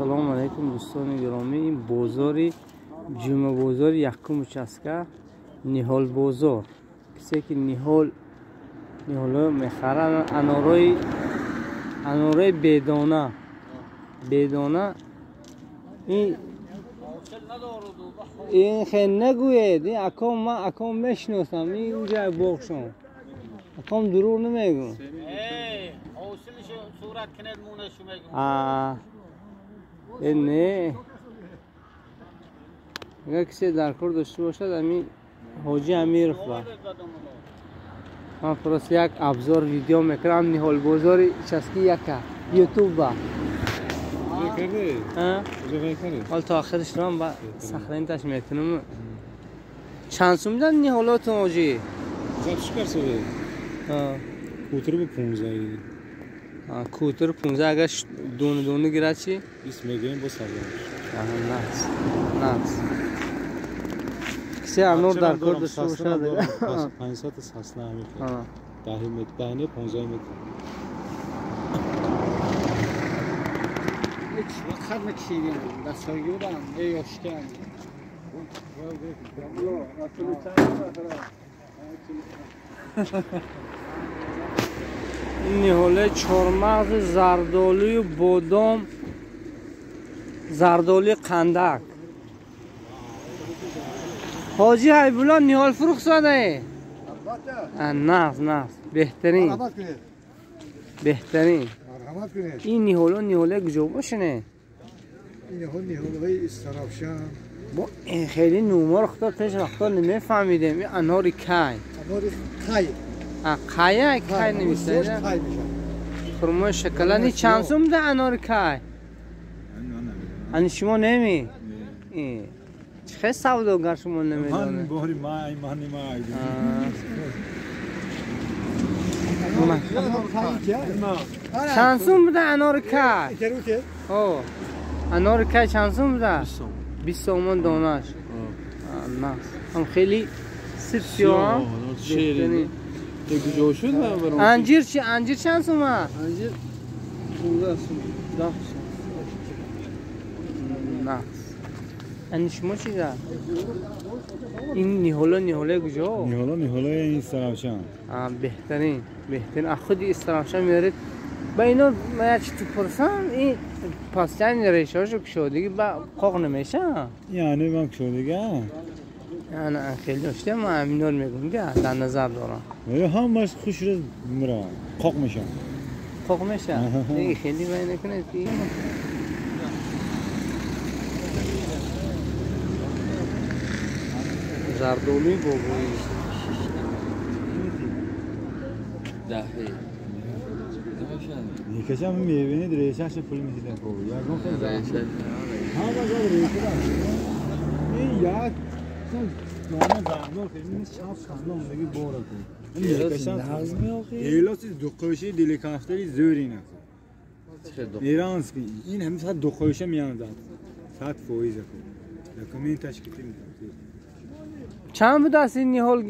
Салому алайкум, дӯстони гиромӣ. Ин бозори ҷумъабозори якум участка, ниҳолбозор. Кисе ки ниҳолҳо мехарад, анорои бедона бедона. Ин хел нагӯед, ин аком, ман аком мешиносам, ин инҷа боғшон. Аком дурӯғ намегӯ. Не, агар кисе дар кор дошта бошад, ами ҳоҷи Амиров ба ман просто як абзор видео мекунам. Ниҳолбозори участки яка ютуб ба ҳол то охирш рам ба сахраниташ метунам. Чанд сум дан ниҳолотон, ҳоҷи? Кутр бу 15. Кутр 15, агар дуна дуна гирад чи? 20 мегӯем, бо савдо. Нақс нақс. Кисе анор дар кор дошта бошад, 500 сасна ҳамин 10 метр, 10 не, 15 метр. Хат мекшидем, дастҳои будам, е ёшкам. Ин ниҳолаи чормағзи зардолую бодом, зардолуи қандак. Ҳоҷи Ҳайбулло, ниҳол фурӯх содае? Нағз, нағз, беҳтарин, беҳтарин. Ин ниҳоло ниҳолаи куҷо бошане? Ниҳолҳои Истаравшан. Бо хеле нуморо худо пеш вақто намефаҳмидем. Ин анори кай? Анори қай. Қая кай нависад? Хурмои шоколади чанд сум да анори кай? Ани шумо неми? Чӣ хел савдогар шумо намедонед? Бори май, мани май. Чанд сум буда анори кай? Анори кай чанд сум буда? 20 сомон донаш. Ҳам хеле сир сиёҳ. Куҷо шуд? Анҷир чи? Анҷир чанд сум аст? Анҷир 15 сум, 10 сум. Нақс. Ани шумо чиза? Ин ниҳоло ниҳолаи куҷо? Ниҳоло ниҳолаи Истаравшан. Беҳтарин, беҳтарин. Аз худи Истаравшан меоред. Ба ино ман як чиз пурсам, ин пастяни решаҳошо кушодагӣ ба қоқ намешавад? Яъне ман кушодага? Яъне хеле дошта, ман ҳаминор мегӯям, дар назар дорам. Ҳамаш хуш мера, қоқ мешавад. Қоқ мешавад? Хеле вай накунед. Зардолуи бобоӣ. Даҳе. Некашам мебинед, решаша пул медиҳад. Ягон хел ҳама ҷо реша. Ин як дона зардол хеле шаф хандон диги бора кун. Некашам гелоси дуқоши диликафтари зӯри на. Иранский. Ин ҳам фақат дуқоша меандад. 100% ку. Документаш ки Чанд будааст ин ниҳол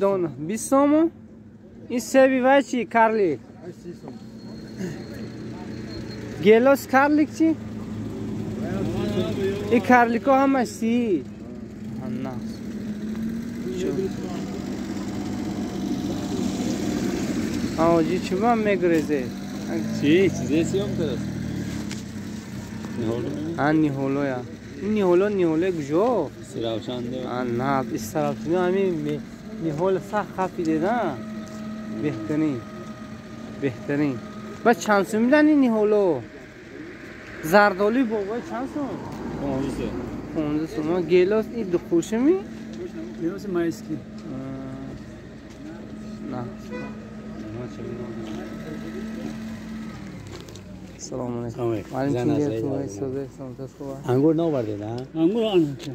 дона? 20 сомон? Ин себи вай чи? Карлик? Гелос карлик чи? Ин карлико ҳамаш 30. Ҳоҷи чӣ ба мегурезед? Чи? Чизе сиём кардааст? Ниҳолоя. Ин ниҳоло ниҳолаи куҷо? Истаравшанде. На, Истаравшан ҳамин ниҳол сахт хафидеда. Беҳтарин, беҳтарин. Ба чанд сум медиҳанд ин ниҳоло? Зардолуи бобои чанд сум? 15. 15 сум. Гелос ин дуқушами? Гелоси майский. На. Салому алайкум. Алайкум. Ангур наовардед, а? Ангур анча.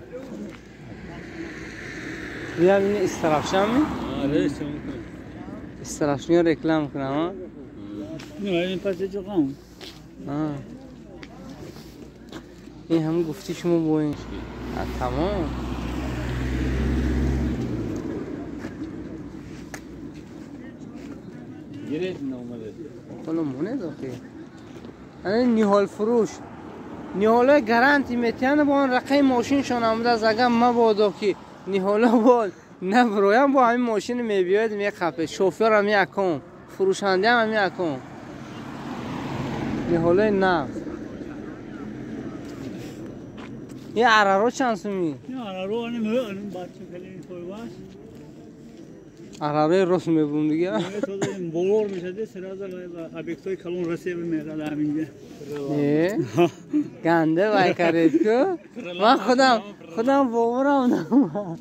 Бия бини Истаравшанми? Оре, Истаравшанро реклам кунам, а? Не, ин пас ҷоқам. Ин ҳам гуфти шумо бо ин. Тамом. Гиред номадед. Ҳоло монед охи. Ана ниҳол фурӯш. ниҳолои гаранти метиҳанд, бо он рақами мошиншон омадааст. Агар мабодо ки ниҳоло бо наброям, бо ҳамин мошин мебиёед меқапед. Шофёр ҳами якум, фурӯшандаам ҳами якум. Ниҳолои нағз. Ин араро чанд суми? Арарои рост мебурм дига. Бовор мешаде, сразу объектҳои калон расеба мерада ҳаминҷа. Не? Ганде вай каред ку? Ман худам боварам намад.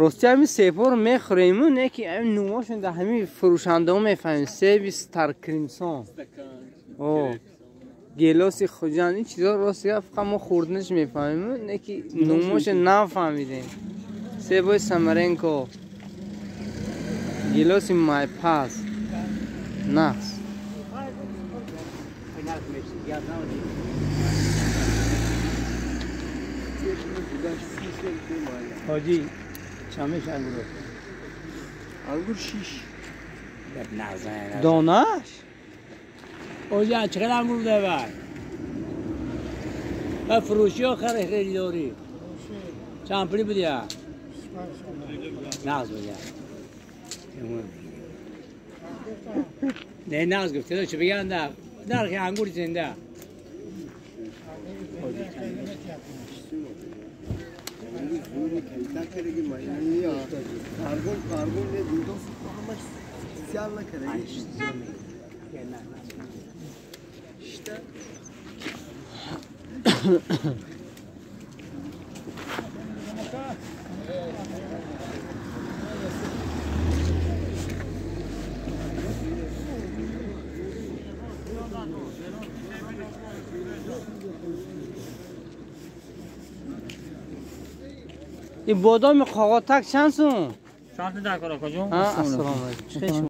Рости ҳамин себҳоро мехӯрему, не ки ҳамин нумошон дар ҳамин фурӯшандаҳо мефаҳмем. Себи Стар Кримсон. О. Гелоси Хуҷанд, ин чизҳо рости гап фақат мо хӯрданаш мефаҳмему, не ки нумошо нафаҳмидем. Себои Самаренко, гелоси Майпас, нақс. ҳоҷӣ чамеш ангур? Ангур 6. Донаш? Оҷа чақадр ангур девай? Ва фурӯшӣ ё харидорӣ? Чанд пули будия? Нағз будия. Не, нағз гуфти, чӣ биган да? Нархи ангур зинда. این بادام قاقاتک چند سوم؟ چند تا در کار آقا جون؟ السلام علیکم.